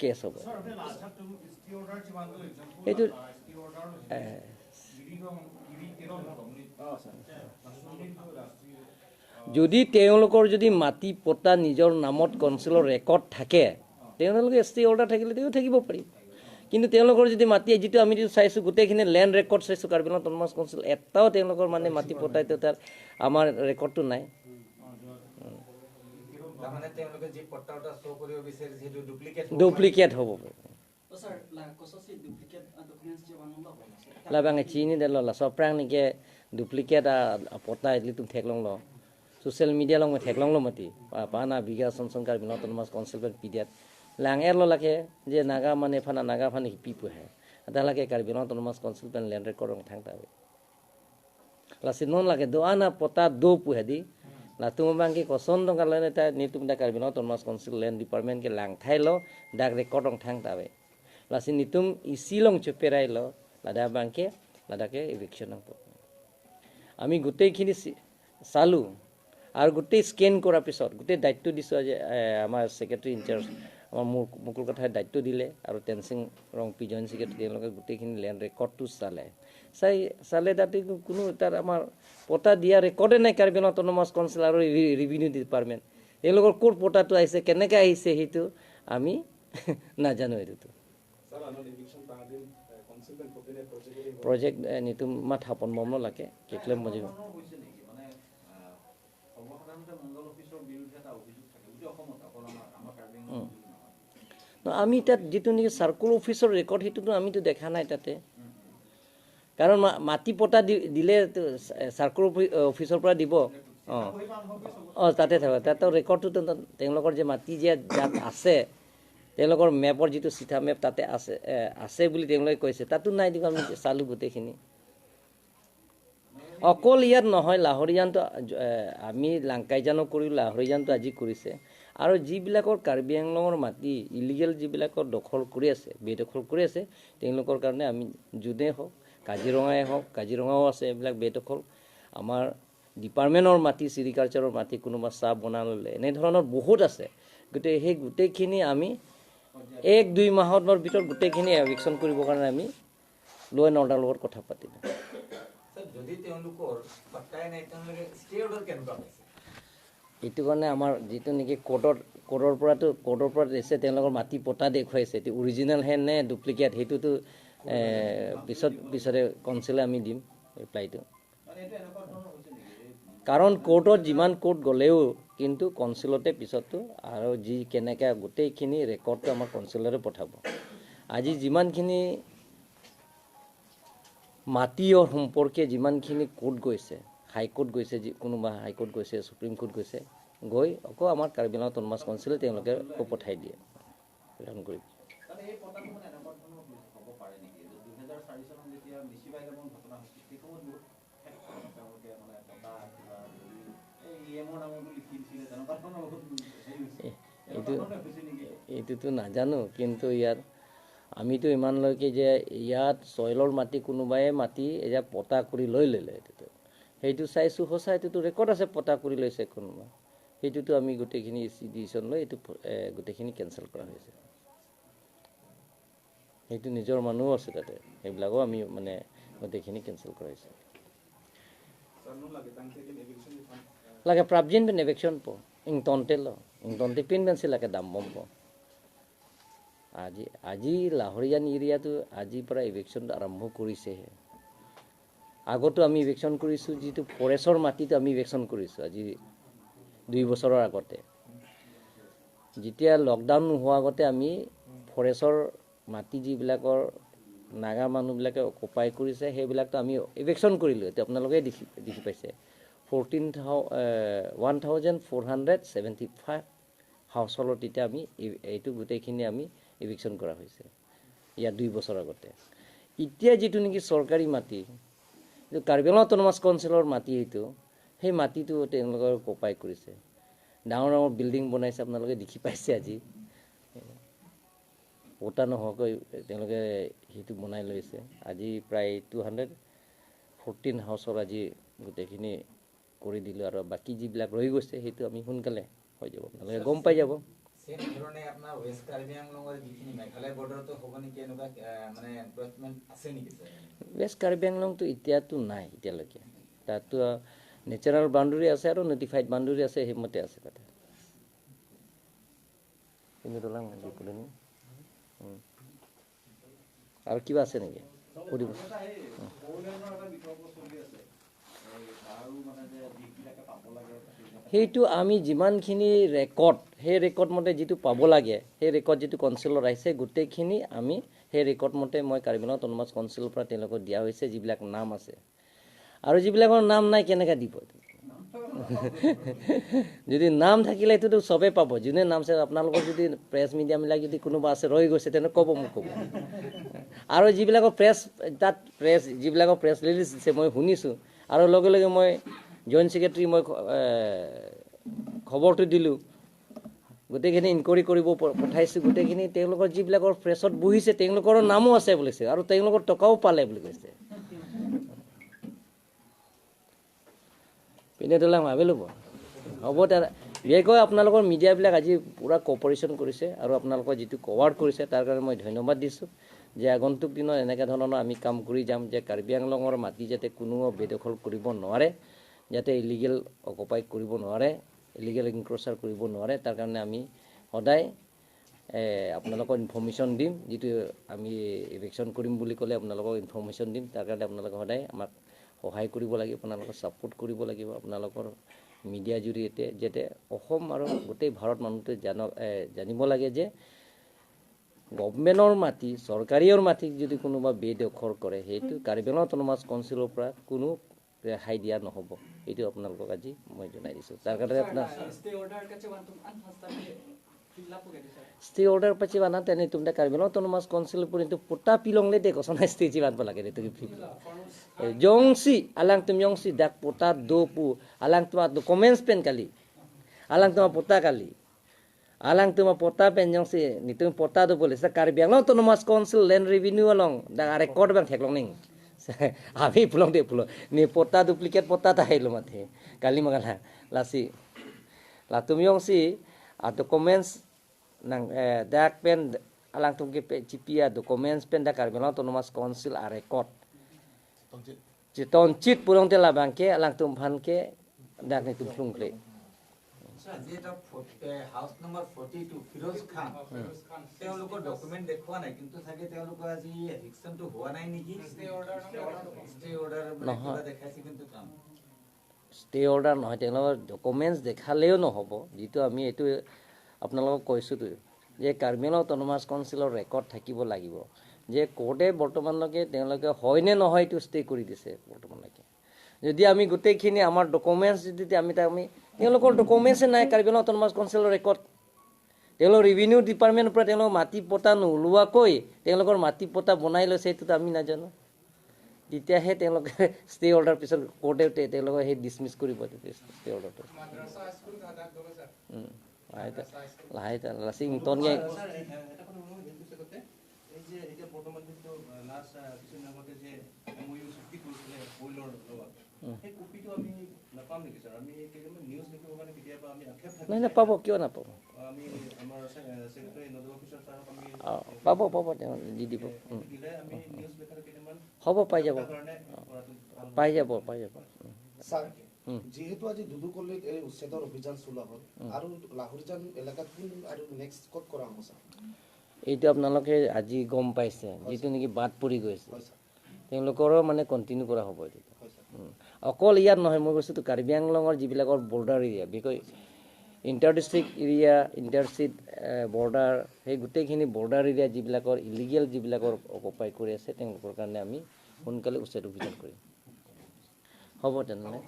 Cash হ'ব সেইটো। যদি তেওঁলোকৰ যদি মাটি পট্টা নিজৰ নামত কাউন্সিলৰ ৰেকৰ্ড থাকে, তেওঁলোকে এছ টি অৰ্ডাৰ থাকিলে তেওঁ থাকিব পাৰিব। কিন্তু তেওঁলোকৰ যদি মাটি, যিটো আমি যিটো চাইছোঁ, গোটেইখিনি লেণ্ড ৰেকৰ্ড চাইছোঁ, কাৰ্বি আংলং অট'নমাছ কাউন্সিল এটাও তেওঁলোকৰ মানে মাটি পট্টাইটো তাৰ আমাৰ ৰেকৰ্ডটো নাই। ডুপ্লিকেট হ'ব লাবাঙে চিনি দে ল চপ্ৰাং নেকি ডুপ্লিকেট পট্টা ইডলি তুমি ঠেকলং ল সোশ্যাল মিডিয়া লং ঠেকলং ল মাতি পানা বিঘা সনসন কাৰ্বি আংলং অট'নমাছ কাউন্সিল পিডিয়াত লাং এৰ লাগে যে নাগা মানে ফানা নাগা ফানে হিপি পুহে এটা লাগে কাৰ্বি আংলং অট'নমাছ কাউন্সিল পেন লেণ্ড ৰেকৰ্ড থাং তাবে লাসি নন লাগে দো আনা পতা দো পুহে দি লা তুমবাংকি কসন দঙ্কা লয় তা নিতুম দা Karbi Anglong autonomous council land department কে লাং থাই ল ডাক ৰেকৰ্ড থাং তাবে লাসি নিতুম ইসি লং চুপেৰাই ল লাদা বাংকে লাদাকে ইভিকশ্যন। আমি গোটেইখিনি চালোঁ আৰু গোটেই স্কেন কৰাৰ পিছত গোটেই দায়িত্ব দিছোঁ আজি আমাৰ ছেক্ৰেটাৰী ইনচাৰ্জ আমাৰ মুকুল কথাই দায়িত্ব দিলে আৰু টেনচিং ৰংপি জইণ্ট ছেক্ৰেটাৰী, তেওঁলোকে গোটেইখিনি লেণ্ড ৰেকৰ্ডটো চালে, চাই চালে তাতে কোনো তাৰ আমাৰ পট্টা দিয়া ৰেকৰ্ডে নাই। কাৰ্বি আংলং অট'নমাছ কাউন্সিল আৰু ৰেভিনিউ ডিপাৰ্টমেণ্ট তেওঁলোকৰ ক'ত পট্টাটো আহিছে, কেনেকৈ আহিছে, সেইটো আমি নাজানো। এইটোতো প্ৰজেক্ট নিতুম মা থাপন বম লাগে কেকলে মজিব। আমি তাত যিটো নেকি চাৰ্কুল অফিচৰ ৰেকৰ্ড সেইটোতো আমিতো দেখা নাই তাতে, কাৰণ মাটি পট্টা দিলে চাৰ্কুল অফিচৰ পৰা দিব। অঁ অঁ তাতে থাকে, তাতো ৰেকৰ্ডটোতো তেওঁলোকৰ যে মাটি যে যাত আছে তেওঁলোকৰ মেপৰ যিটো চিঠা মেপ তাতে আছে আছে বুলি তেওঁলোকে কৈছে, তাতো নাই। দিব আমি চালোঁ গোটেইখিনি। অকল ইয়াত নহয়, লাহৰিজানটো আমি লাংকাইজানো কৰিলোঁ, লাহৰিজানটো আজি কৰিছে। আৰু যিবিলাকৰ কাৰ্বি আংলঙৰ মাটি ইলিগেল যিবিলাকৰ দখল কৰি আছে, বেদখল কৰি আছে, তেওঁলোকৰ কাৰণে আমি যোনেই হওক, কাজিৰঙাই হওক, কাজিৰঙাও আছে এইবিলাক বেদখল, আমাৰ ডিপাৰ্টমেণ্টৰ মাটি, চিৰিকালচাৰৰ মাটি কোনোবা চাহ বনাই ল'লে, এনেধৰণৰ বহুত আছে। গতিকে সেই গোটেইখিনি আমি 1-2 মাহৰ ভিতৰত গোটেইখিনি এভিকশ্যন কৰিবৰ কাৰণে আমি ল' এণ্ড অৰ্ডাৰ লগত কথা পাতিলোঁ। এইটো কাৰণে আমাৰ যিটো নেকি কোৰ্টৰ পৰা দিছে, তেওঁলোকৰ মাটি পট্টা দেখুৱাইছে, এইটো অৰিজিনেলহে নে ডুপ্লিকেট সেইটোতো পিছতে কাউন্সিলে আমি দিম ৰিপ্লাইটো। কাৰণ কোৰ্টত যিমান কোৰ্ট গ'লেও কিন্তু কাউন্সিলতে পিছততো আৰু যি কেনেকৈ গোটেইখিনি ৰেকৰ্ডটো আমাৰ কাউন্সিলতে পঠাব। আজি যিমানখিনি মাটিৰ সম্পৰ্কে যিমানখিনি কোৰ্ট গৈছে, হাইকোৰ্ট গৈছে, কোনোবা হাইকোৰ্ট গৈছে, সুপ্ৰিম কোৰ্ট গৈছে, গৈ আকৌ আমাৰ কাৰ্বি আংলং অট'নমাছ কাউন্সিলে তেওঁলোকে আকৌ পঠাই দিয়ে প্ৰেৰণ কৰি। এইটোতো নাজানো, কিন্তু ইয়াত আমিতো ইমানলৈকে যে ইয়াত চইলৰ মাটি কোনোবাই মাটি এতিয়া পতা কৰি লৈ ল'লে, এইটোতো সেইটো চাইছোঁ, সঁচা এইটোতো ৰেকৰ্ড আছে, পতা কৰি লৈছে কোনোবা, সেইটোতো আমি গোটেইখিনি ডিচিশ্যন লৈ এইটো গোটেইখিনি কেঞ্চেল কৰা হৈছে। সেইটো নিজৰ মানুহো আছে তাতে, সেইবিলাকো আমি মানে গোটেইখিনি কেঞ্চেল কৰা হৈছে। লাগে প্ৰাবজিন পেন এভিকশ্যন প ইং তন্তে ল ইং তন্তে পিন পেঞ্চিল লাগে দাম বম প আজি আজি লাহৰিয়ান এৰিয়াটো আজিৰ পৰা ইভিকশ্যন আৰম্ভ কৰিছেহে। আগতো আমি ইভিকশ্যন কৰিছোঁ, যিটো ফৰেষ্টৰ মাটিটো আমি ইভিকশ্যন কৰিছোঁ আজি 2 বছৰৰ আগতে, যেতিয়া লকডাউন নোহোৱা আগতে আমি ফৰেষ্টৰ মাটি যিবিলাকৰ নাগা মানুহবিলাকে অকুপাই কৰিছে সেইবিলাকতো আমি ইভিকশ্যন কৰিলোঁ। এতিয়া আপোনালোকে দেখি পাইছে 14,475 হাউচ হোল্ডত তেতিয়া আমি এইটো গোটেইখিনি আমি ইভিকশ্যন কৰা হৈছে ইয়াত 2 বছৰ আগতে। এতিয়া যিটো নেকি চৰকাৰী মাটি, কাৰ্বি আংলং অট'নমাছ কাউন্সিলৰ মাটি, সেইটো সেই মাটিটো তেওঁলোকৰ অকুপাই কৰিছে, ডাঙৰ ডাঙৰ বিল্ডিং বনাইছে, আপোনালোকে দেখি পাইছে। আজি পতা নোহোৱাকৈ তেওঁলোকে সেইটো বনাই লৈছে। আজি প্ৰায় 214 হাউচৰ আজি গোটেইখিনি কৰি দিলোঁ, আৰু বাকী যিবিলাক ৰৈ গৈছে সেইটো আমি সোনকালে হৈ যাব, আপোনালোকে গম পাই যাব। ৱেষ্ট কাৰ্বি আংলংটো এতিয়াতো নাই এতিয়ালৈকে, তাততো নেচাৰেল বাউণ্ডেৰী আছে আৰু নটিফাইড বাউণ্ডেৰী আছে, সেইমতে আছে তাতে। আৰু কিবা আছে নেকি সুধিব? সেইটো আমি যিমানখিনি ৰেকৰ্ড, সেই ৰেকৰ্ড মতে যিটো পাব লাগে, সেই ৰেকৰ্ড যিটো কাউন্সিলত আহিছে গোটেইখিনি আমি সেই ৰেকৰ্ড মতে মই কাৰ্বি আংলং অট'নমাছ কাউন্সিলৰ পৰা তেওঁলোকক দিয়া হৈছে, যিবিলাক নাম আছে। আৰু যিবিলাকৰ নাম নাই কেনেকৈ দিব? যদি নাম থাকিলে সেইটোতো চবেই পাব, যোনে নাম আছে। আপোনালোকৰ যদি প্ৰেছ মিডিয়াবিলাক যদি কোনোবা আছে ৰৈ গৈছে, তেনে ক'ব, মোক ক'ব। আৰু যিবিলাকৰ প্ৰেছ তাত প্ৰেছ যিবিলাকৰ প্ৰেছ ৰিলিজ দিছে মই শুনিছোঁ, আৰু লগে লগে মই জইণ্ট ছেক্ৰেটাৰী মই খবৰটো দিলোঁ, গোটেইখিনি ইনকুৱাৰী কৰিব পঠাইছোঁ গোটেইখিনি। তেওঁলোকৰ যিবিলাকৰ প্ৰেছত বহিছে তেওঁলোকৰো নামো আছে বুলিছে, আৰু তেওঁলোকৰ টকাও পালে বুলি কৈছে। পিনে তোলা ভাবি ল'ব হ'ব। তাৰ বিশেষকৈ আপোনালোকৰ মিডিয়াবিলাক আজি পূৰা কোঅপাৰেশ্যন কৰিছে আৰু আপোনালোকৰ যিটো কভাৰ কৰিছে তাৰ কাৰণে মই ধন্যবাদ দিছোঁ, যে আগন্তুক দিনত এনেকুৱা ধৰণৰ আমি কাম কৰি যাম যে কাৰ্বি আংলঙৰ মাটি যাতে কোনো বেদখল কৰিব নোৱাৰে, যাতে ইলিগেল অকুপাই কৰিব নোৱাৰে, ইলিগেল ইনক্ৰ'চাৰ কৰিব নোৱাৰে। তাৰ কাৰণে আমি সদায় আপোনালোকক ইনফৰ্মেশ্যন দিম, যিটো আমি ইভেকশ্যন কৰিম বুলি ক'লে আপোনালোকক ইনফৰ্মেশ্যন দিম। তাৰ কাৰণে আপোনালোকে সদায় আমাক সহায় কৰিব লাগিব, আপোনালোকক ছাপোৰ্ট কৰিব লাগিব, আপোনালোকৰ মিডিয়াৰ জৰিয়তে, যাতে অসম আৰু গোটেই ভাৰত মানুহটোৱে জানিব লাগে যে গভমেণ্টৰ মাটি, চৰকাৰীৰ মাটিক যদি কোনোবা বেদখল কৰে, সেইটো কাৰ্বি আংলং অট'নমাছ কাউন্সিলৰ পৰা কোনো ৰেহাই দিয়া নহ'ব। এইটো আপোনালোকক আজি মই জনাই দিছোঁ। তাৰ কাৰণে আপোনাৰ ষ্টে অৰ্ডাৰ পাচি বানা তেনে তুমি কাৰ্বি আংলং অট'নমাছ কাউন্সিল কিন্তু পোটা পিলংলে দে কচনা ষ্টে জি বানব লাগে দে তুমি জংচি আলাং তুমি জংচি ডাক পোটা দো পু আলাং তোমাৰ ডকুমেণ্টছ পেন কালি আলাং তোমাৰ পোটা কালি alang tuma pota pen jong si ni tum pota do police Karbi Anglong Autonomous Council land revenue along da record bang theklong ning আমি pulong de pulong ni pota duplicate pota ta helo mathe kali magala lasi la tum yong si a documents nang dak pen alang tum ke chipia documents pen da Karbi Anglong Autonomous Council a record chiton chit pulong te la bang ke alang tum phan ke dak ni tum phlung kle. House number 42 Firoz Khan তেওঁলোকৰ document দেখুওৱা নাই, কিন্তু চাগে তেওঁলোকৰ আজি এভিকশ্যনটো হোৱা নাই নেকি? ষ্টে অৰ্ডাৰ দেখাইছে, কিন্তু ষ্টে অৰ্ডাৰ নহয়, তেওঁলোকৰ ডকুমেণ্টছ দেখালেও নহ'ব। যিটো আমি এইটো আপোনালোকক কৈছোঁতো যে কাৰ্বি আংলং অট'নমাছ কাউন্সিলৰ ৰেকৰ্ড থাকিব লাগিব, যে কোৰ্টে বৰ্তমানলৈকে তেওঁলোকে হয়নে নহয় এইটো ষ্টে কৰি দিছে বৰ্তমানলৈকে। যদি আমি গোটেইখিনি আমাৰ ডকুমেণ্টছ যদি আমি তাক আমি তেওঁলোকৰ ডকুমেণ্টছে নাই কাৰ্বি আংলং অট'নমাছ কাউন্সিলৰ ৰেকৰ্ড, তেওঁলোক ৰেভিনিউ ডিপাৰ্টমেণ্টৰ পৰা তেওঁলোকৰ মাটি পতা নোলোৱাকৈ তেওঁলোকৰ মাটি পতা বনাই লৈছে, সেইটোতো আমি নাজানো। তেতিয়াহে তেওঁলোকে ষ্টে অৰ্ডাৰ পিছত কোৰ্টে তেওঁলোকে সেই ডিছমিছ কৰিব ষ্টে অৰ্ডাৰটো। লাহে লাচিং তন নাই নাই পাব, কিয় নাপাব, পাব পাব, তেওঁ দি দিব, হ'ব, পাই যাব, পাই যাব, পাই যাব। যিহেতু আজি দুদুকল্লিত এই উচ্ছেদৰ অভিযান চলোৱা হ'ল, আৰু লাহৰীজান এলেকাত কোন আৰু নেক্সট ক'ত কৰা হ'ব ছাৰ? এইটো আপোনালোকে আজি গম পাইছে, যিটো নেকি বাদ পৰি গৈছে তেওঁলোকৰো মানে কণ্টিনিউ কৰা হ'ব এইটো। অকল ইয়াত নহয়, মই কৈছোঁতো কাৰ্বি আংলঙৰ যিবিলাকৰ বৰ্ডাৰ এৰিয়া, বিশেষকৈ inter district area, inter state border, সেই গোটেইখিনি বৰ্ডাৰ এৰিয়া যিবিলাকৰ ইলিগেল যিবিলাকৰ অকুপাই কৰি আছে তেওঁলোকৰ কাৰণে আমি সোনকালে উচ্ছেদ অভিযান কৰিম। হ'ব তেনেহ'লে।